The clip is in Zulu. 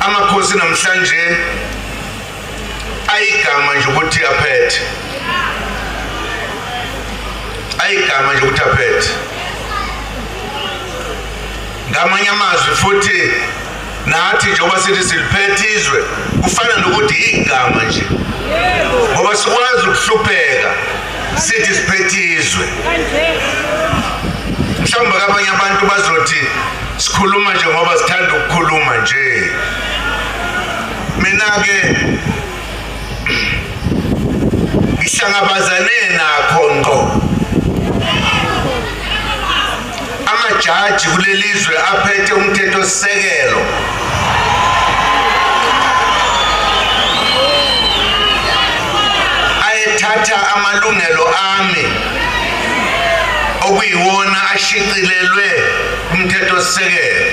Amakhosi namhlanje ayigama nje ukuthi aphethe, ayigama nje ukuthi aphethe. Ngamanye amazwi futhi nathi njengoba sithi siliphethe izwe, kufana nokuthi igama nje, ngoba sikwazi ukuhlupheka sithi siphethe izwe. Mhlawumbe abanye abantu bazothi sikhuluma nje ngoba sithanda ukukhuluma nje. Mina-ke ngihlangabezane nakho ngqo. Amajaji kulelizwe aphethe umthethosisekelo ayethatha amalungelo ami okuyiwona ashicilelwe umthethosisekelo,